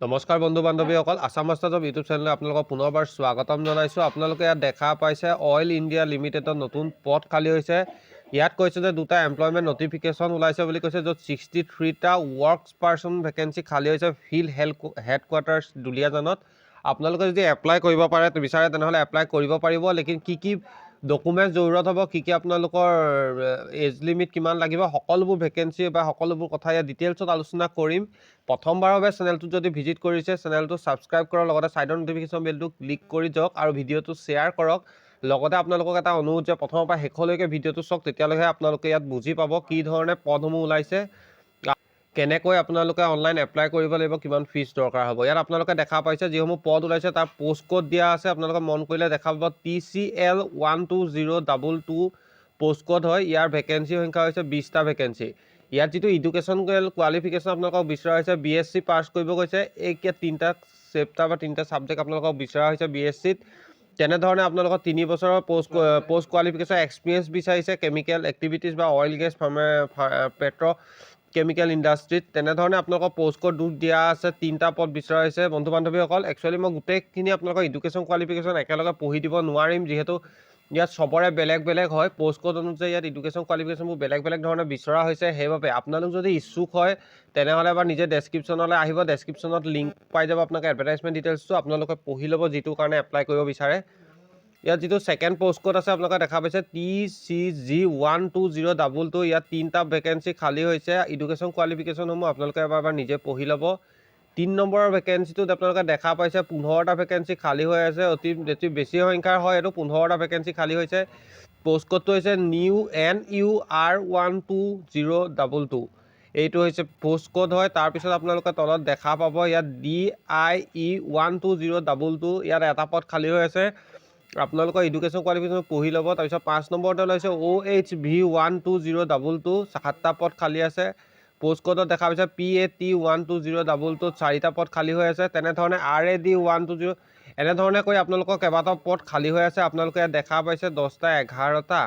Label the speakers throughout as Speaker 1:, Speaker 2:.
Speaker 1: নমস্কাৰ বন্ধু বান্ধৱীসকল, Assam master job YouTube চেনেললৈ আপোনালোকক পুনৰবাৰ স্বাগতম জনাইছোঁ। আপোনালোকে ইয়াত দেখা পাইছে, অইল ইণ্ডিয়া লিমিটেডত নতুন পদ খালী হৈছে। ইয়াত কৈছে যে দুটা এমপ্লয়মেণ্ট নটিফিকেশ্যন ওলাইছে বুলি কৈছে, য'ত 63টা ৱৰ্কছ পাৰ্চন ভেকেঞ্চি খালী হৈছে ফিল্ড হেডকোৱাৰ্টাৰ্ছ দুলীয়াজানত। আপোনালোকে যদি এপ্লাই কৰিব পাৰে বিচাৰে, তেনেহ'লে এপ্লাই কৰিব পাৰিব। লেকিন কি কি ডকুমেণ্টছ জৰুৰত হ'ব, কি কি আপোনালোকৰ এজ লিমিট কিমান লাগিব, সকলোবোৰ ভেকেঞ্চি বা সকলোবোৰ কথা ইয়াত ডিটেইলছত আলোচনা কৰিম। প্ৰথমবাৰৰ বাবে চেনেলটোত যদি ভিজিট কৰিছে, চেনেলটো ছাবস্ক্ৰাইব কৰাৰ লগতে ছাইডৰ নটিফিকেশ্যন বেলটো ক্লিক কৰি যাওক আৰু ভিডিঅ'টো শ্বেয়াৰ কৰক। লগতে আপোনালোকক এটা অনুৰোধ যে প্ৰথমৰ পৰা শেষলৈকে ভিডিঅ'টো চাওক, তেতিয়ালৈকে আপোনালোকে ইয়াত বুজি পাব কি ধৰণে পদসমূহ ওলাইছে, কেনেকৈ আপোনালোকে অনলাইন এপ্লাই কৰিব লাগিব, কিমান ফিজ দৰকাৰ হ'ব। ইয়াত আপোনালোকে দেখা পাইছে, যিসমূহ পদ ওলাইছে তাৰ প'ষ্ট ক'ড দিয়া আছে। আপোনালোকে মন কৰিলে দেখা পাব, TCL 12022 post code হয়। ইয়াৰ ভেকেঞ্চি সংখ্যা হৈছে 20টা ভেকেঞ্চি। ইয়াত যিটো এডুকেশ্যনেল কোৱালিফিকেশ্যন আপোনালোকক বিচৰা হৈছে, বিএছচি পাছ কৰিব কৈছে। এই তিনিটা চেপ্টাৰ বা তিনিটা ছাবজেক্ট আপোনালোকক বিচৰা হৈছে বিএছচিত। তেনেধৰণে আপোনালোকৰ 3 বছৰৰ পষ্ট কোৱালিফিকেশ্যন এক্সপিৰিয়েঞ্চ বিচাৰিছে কেমিকেল এক্টিভিটিছ বা অইল, গেছ, পেট্ৰ কেমিকেল ইণ্ডাষ্ট্ৰীত। তেনেধৰণে আপোনালোকৰ প'ষ্ট ক'ড দুখ দিয়া আছে, তিনিটা পদ বিচৰা হৈছে। বন্ধু বান্ধৱীসকল, একচুৱেলি মই গোটেইখিনি আপোনালোকৰ এডুকেশ্যন কোৱালিফিকেশ্যন একেলগে পঢ়ি দিব নোৱাৰিম, যিহেতু ইয়াত চবৰে বেলেগ বেলেগ হয়। প'ষ্ট ক'ড অনুযায়ী ইয়াত এডুকেশ্যন কোৱালিফিকেশ্যনবোৰ বেলেগ বেলেগ ধৰণে বিচৰা হৈছে। সেইবাবে আপোনালোক যদি ইচ্ছুক হয়, তেনেহ'লে এবাৰ নিজে ডেছক্ৰিপশ্যনলৈ আহিব। ডেছক্ৰিপশ্যনত লিংক পাই যাব আপোনালোকে, এডভাৰটাইজমেণ্ট ডিটেইলছটো আপোনালোকে পঢ়ি ল'ব, যিটো কাৰণে এপ্লাই কৰিব বিচাৰে। ইয়াত যিটো ছেকেণ্ড প'ষ্ট ক'ড আছে, আপোনালোকে দেখা পাইছে, TCG 12022। ইয়াত তিনিটা ভেকেঞ্চি খালী হৈছে। এডুকেশ্যন কোৱালিফিকেশ্যনসমূহ আপোনালোকে এবাৰ এবাৰ নিজে পঢ়ি ল'ব। তিনি নম্বৰৰ ভেকেঞ্চিটোত আপোনালোকে দেখা পাইছে, 15টা ভেকেঞ্চি খালী হৈ আছে। অতি অতি বেছি সংখ্যাৰ হয় এইটো, 15টা ভেকেঞ্চি খালী হৈছে। প'ষ্ট ক'ডটো হৈছে NUR 12022। এইটো হৈছে প'ষ্ট ক'ড হয়। তাৰপিছত আপোনালোকে তলত দেখা পাব, ইয়াত DIE 12022, ইয়াত এটা পদ খালী হৈ আছে। আপোনালোকৰ এডুকেশ্যন কোৱালিফিকেশ্যন পঢ়ি ল'ব। তাৰপিছত পাঁচ নম্বৰতে ওলাইছে OHV 12022, সাতটা পদ খালী আছে। প'ষ্ট ক'ডত দেখা পাইছে PAT 12022ত চাৰিটা পদ খালী হৈ আছে। তেনেধৰণে RAD 120, এনেধৰণে কৰি আপোনালোকৰ কেইবাটাও পদ খালী হৈ আছে। আপোনালোকে ইয়াত দেখা পাইছে, 10টা, 11টা,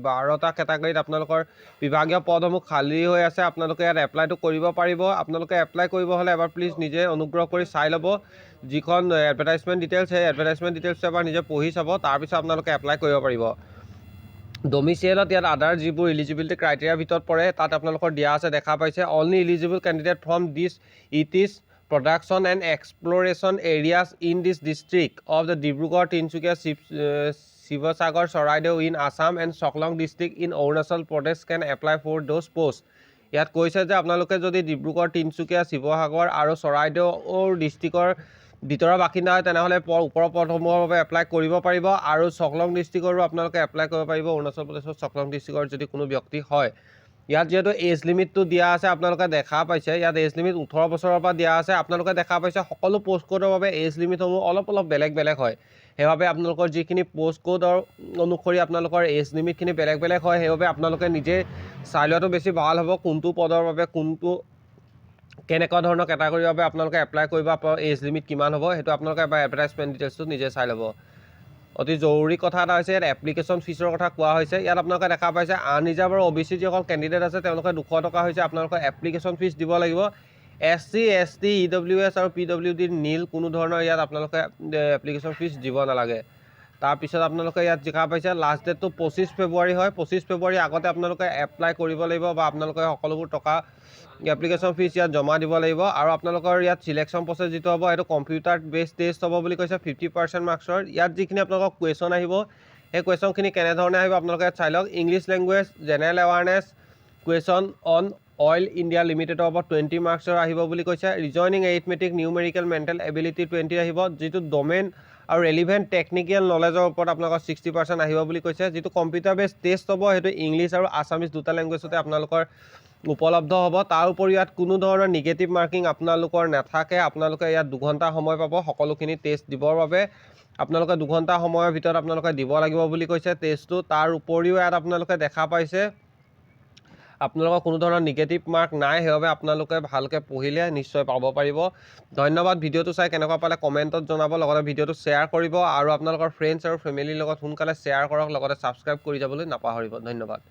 Speaker 1: 12টা কেটাগৰীত আপোনালোকৰ বিভাগীয় পদসমূহ খালী হৈ আছে। আপোনালোকে ইয়াত এপ্লাইটো কৰিব পাৰিব। আপোনালোকে এপ্লাই কৰিব হ'লে এবাৰ প্লিজ নিজে অনুগ্ৰহ কৰি চাই ল'ব যিখন এডভাৰটাইজমেণ্ট ডিটেইলছ, সেই এডভাৰটাইজমেণ্ট ডিটেইলছটো এবাৰ নিজে পঢ়ি চাব, তাৰপিছত আপোনালোকে এপ্লাই কৰিব পাৰিব। ডমিচিয়েলত ইয়াত আদাৰ যিবোৰ ইলিজিবিলিটি ক্ৰাইটেৰিয়াৰ ভিতৰত পৰে, তাত আপোনালোকৰ দিয়া আছে। দেখা পাইছে, only eligible candidate from this it is production and exploration areas in this district of the Dibrugarh, Tinsukia, Sivasagar, Charaideo in Assam and Chaklong district in Arunachal Pradesh can apply for those post। ইয়াত কৈছে যে আপোনালোকে যদি ডিব্ৰুগড়, তিনিচুকীয়া, শিৱসাগৰ আৰু চৰাইদেউৰ ডিষ্ট্ৰিক্টৰ ভিতৰৰ বাসিন্দা হয়, তেনেহ'লে ওপৰৰ পদসমূহৰ বাবে এপ্লাই কৰিব পাৰিব আৰু চকলং ডিষ্ট্ৰিক্টৰো আপোনালোকে এপ্লাই কৰিব পাৰিব, অৰুণাচল প্ৰদেশৰ চকলং ডিষ্ট্ৰিক্টৰ যদি কোনো ব্যক্তি হয়। ইয়াত যিহেতু এজ লিমিটটো দিয়া আছে, আপোনালোকে দেখা পাইছে, ইয়াত এজ লিমিট 18 বছৰৰ পৰা দিয়া আছে। আপোনালোকে দেখা পাইছে, সকলো প'ষ্ট ক'ডৰ বাবে এজ লিমিটসমূহ অলপ অলপ বেলেগ বেলেগ হয়। সেইবাবে আপোনালোকৰ যিখিনি প'ষ্ট ক'ডৰ অনুসৰি আপোনালোকৰ এজ লিমিটখিনি বেলেগ বেলেগ হয়। সেইবাবে আপোনালোকে নিজে চাই লোৱাটো বেছি ভাল হ'ব, কোনটো পদৰ বাবে কোনটো কেনেকুৱা ধৰণৰ কেটাগৰীৰ বাবে আপোনালোকে এপ্লাই কৰিব, আপোনাৰ এজ লিমিট কিমান হ'ব, সেইটো আপোনালোকে এবাৰ এডভাৰটাইজমেণ্ট ডিটেইলছটো নিজে চাই ল'ব। অতি জৰুৰী কথা এটা হৈছে, ইয়াত এপ্লিকেশ্যন ফিজৰ কথা কোৱা হৈছে। ইয়াত আপোনালোকে দেখা পাইছে, আনৰিজাৰ্ভ আৰু অ' বি চি যিসকল কেণ্ডিডেট আছে, তেওঁলোকে 200 টকা হৈছে আপোনালোকৰ এপ্লিকেশ্যন ফিজ দিব লাগিব। S C, S T, EW S আৰু পিডব্লিউ ডি নীল, কোনো ধৰণৰ ইয়াত আপোনালোকে এপ্লিকেশ্যন ফিজ দিব নালাগে। তাৰপিছত আপোনালোকে ইয়াত দেখা পাইছে, লাষ্ট ডেটটো 25 ফেব্ৰুৱাৰী হয়। 25 ফেব্ৰুৱাৰী আগতে আপোনালোকে এপ্লাই কৰিব লাগিব বা আপোনালোকে সকলোবোৰ টকা এপ্লিকেশ্যন ফিজ ইয়াত জমা দিব লাগিব। আৰু আপোনালোকৰ ইয়াত চিলেকশ্যন প্ৰচেছ যিটো হ'ব, সেইটো কম্পিউটাৰ বেছড টেষ্ট হ'ব বুলি কৈছে, 50% মাৰ্কছৰ। ইয়াত যিখিনি আপোনালোকৰ কুৱেশ্যন আহিব, সেই কুৱেশ্যনখিনি কেনেধৰণে আহিব আপোনালোকে ইয়াত চাই লওক। English language, general awareness question on Oil India লিমিটেডৰ ওপৰত 20 মাৰ্কছৰ আহিব বুলি কৈছে। Reasoning, arithmetic, numerical, mental ability 20 আহিব। যিটো ডমেইন আৰু ৰেলিভেণ্ট টেকনিকেল নলেজৰ ওপৰত আপোনালোকৰ 60% আহিব বুলি কৈছে। যিটো কম্পিউটাৰ বেছড টেষ্ট হ'ব, সেইটো ইংলিছ আৰু আছামিজ দুটা লেংগুৱেজতে আপোনালোকৰ উপলব্ধ হ'ব। তাৰ উপৰি ইয়াত কোনো ধৰণৰ নিগেটিভ মাৰ্কিং আপোনালোকৰ নাথাকে। আপোনালোকে ইয়াত 2 ঘণ্টা সময় পাব সকলোখিনি টেষ্ট দিবৰ বাবে। আপোনালোকে 2 ঘণ্টা সময়ৰ ভিতৰত আপোনালোকে দিব লাগিব বুলি কৈছে টেষ্টটো। তাৰ উপৰিও ইয়াত আপোনালোকে দেখা পাইছে, আপোনালোকৰ কোনো ধৰণৰ নিগেটিভ মাৰ্ক নাই। সেইবাবে আপোনালোকে ভালকৈ পঢ়িলে নিশ্চয় পাব পাৰিব। ধন্যবাদ। ভিডিঅ'টো চাই কেনেকুৱা পালে কমেণ্টত জনাব, লগতে ভিডিঅ'টো শ্বেয়াৰ কৰিব আৰু আপোনালোকৰ ফ্ৰেণ্ডছ আৰু ফেমিলিৰ লগত সোনকালে শ্বেয়াৰ কৰক। লগতে ছাবস্ক্ৰাইব কৰি যাবলৈ নাপাহৰিব। ধন্যবাদ।